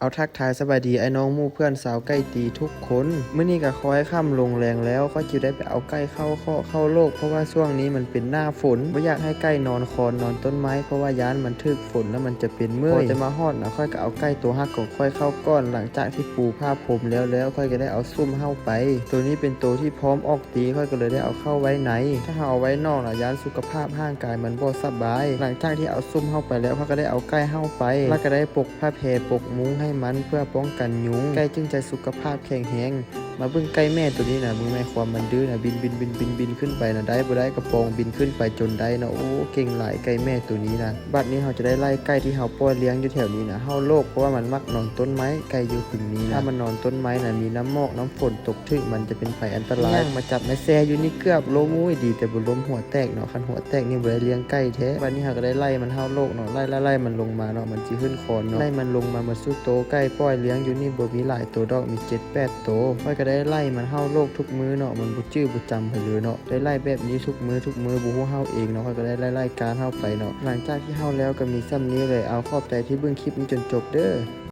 ເອົາ ທັກທາຍສະບາຍດີອ້າຍນ້ອງໝູ່ເພື່ອນຊາວໄກ່ຕີທຸກຄົນ. ມື້ນີ້ກໍຄ່ອຍຄ່ຳລົງແລງແລ້ວ, ຂ້ອຍຊິໄດ້ໄປເອົາໄກ່ເຂົ້າຄອກເຂົ້າໂລກ, ເພາະວ່າຊ່ວງນີ້ມັນເປັນໜ້າຝົນ, ບໍ່ຢາກໃຫ້ໄກ່ນອນຄອນນອນຕົ້ນໄມ້, ເພາະວ່າຢ້ານມັນຖືກຝົນແລ້ວມັນຈະເປັນເມື່ອຍ. ພໍແຕ່ມາຮອດນະ, ຂ້ອຍກໍເອົາໄກ່ໂຕຮັກຂອງຂ້ອຍເຂົ້າກ່ອນ. ຫຼັງຈາກທີ່ປູຜ້າພົມແລ້ວແລ້ວ, ຂ້ອຍກໍໄດ້ເອົາຊຸ່ມເຫົ່າໄປ. ໂຕນີ້ເປັນໂຕທີ່ພ້ອມອອກ ຕີ ຂ້ອຍກໍເລີຍໄດ້ເອົາເຂົ້າໄວ້ໃນ. ຖ້າເຮົາເອົາໄວ້ນອກນະ, ຢ້ານສຸຂະພາບຮ່າງກາຍມັນບໍ່ສະບາຍ. ຫຼັງຈາກທີ່ເອົາຊຸ່ມເຮົາໄປແລ້ວ, ເຮົາກໍໄດ້ເອົາໄກ່ເຮົາໄປ, ແລ້ວກໍໄດ້ປົກຜ້າແພປົກມຸງໃຫ້ມັນ ເພື່ອປ້ອງກັນຍຸງ, ໄກ່ຈຶ່ງຈະສຸຂະພາບແຂງແຮງ. ມາເບິ່ງໄກ່ແມ່ໂຕນີ້ນະ, ເບິ່ງແມ່ຄວາມມັນດື້ນະ, ບິນໆໆໆຂຶ້ນໄປນະ, ໄດ້ບໍ່ໄດ້ກໍປ່ອງບິນຂຶ້ນໄປຈົນໄດ້ເນາະ. ໂອ້ ເກັ່ງຫຼາຍໄກ່ແມ່ໂຕນີ້ນະ. ບັດນີ້ເຮົາຈະໄດ້ໄລ່ໄກ່ທີ່ເຮົາປ່ອຍລ້ຽງຢູ່ແຖວນີ້ນະ ເຫົ່າໂລກ, ເພາະວ່າມັນມັກນອນຕົ້ນໄມ້, ໄກ່ຢູ່ປຶງນີ້ນະ. ຖ້າມັນນອນຕົ້ນໄມ້ນະ, ມີນ້ຳໝອກນ້ຳຝົນຕົກ ຖືກມັນຈະເປັນໄພອັນຕະລາຍ. ຍ່າງມາຈັບມາແຊ່ຢູ່ນີ້ເກືອບລົ້ມ. ໂອ້ຍ ດີແຕ່ບໍ່ລົ້ມຫົວແຕກເນາະ, ຄັນຫົວແຕກນີ້ບໍ່ໄດ້ລ້ຽງໄກ່ແທ້. ບັດນີ້ເຮົາກໍໄດ້ໄລ່ມັນເຫົ່າໂລກເນາະ, ໄລ່ ໄລ່ ໄລ່ມັນລົງມາເນາະ, ມັນຊິຂຶ້ນຄອນເນາະ. ໄລ່ມັນລົງມາໝົດຊຸໂຕ, ໄກ່ປ່ອຍລ້ຽງຢູ່ນີ້ບໍ່ມີຫຼາຍໂຕດອກ, ມີເຈັດແປດໂຕ. ຂ້ອຍກໍໄດ້ໄລ່ມັນເຫົ່າໂລກທຸກມື້ເນາະ, ມັນບໍ່ຈື່ບໍ່ຈຳໃຜເລີຍເນາະ. ໄດ້ໄລ່ແບບນີ້ທຸກມື້ທຸກມື້, ບໍ່ຮູ້ເຫົ່າເອງເນາະ, ຂ້ອຍກໍໄດ້ໄລ່ໆການເຫົ່າໄປເນາະ. ຫຼັງຈາກທີ່ເຫົ່າແລ້ວກໍມີສ່ຳນີ້ເລີຍ. ເອົາ ຂອບໃຈທີ່ເບິ່ງຄລິບນີ້ຈົນຈົບເດີ້.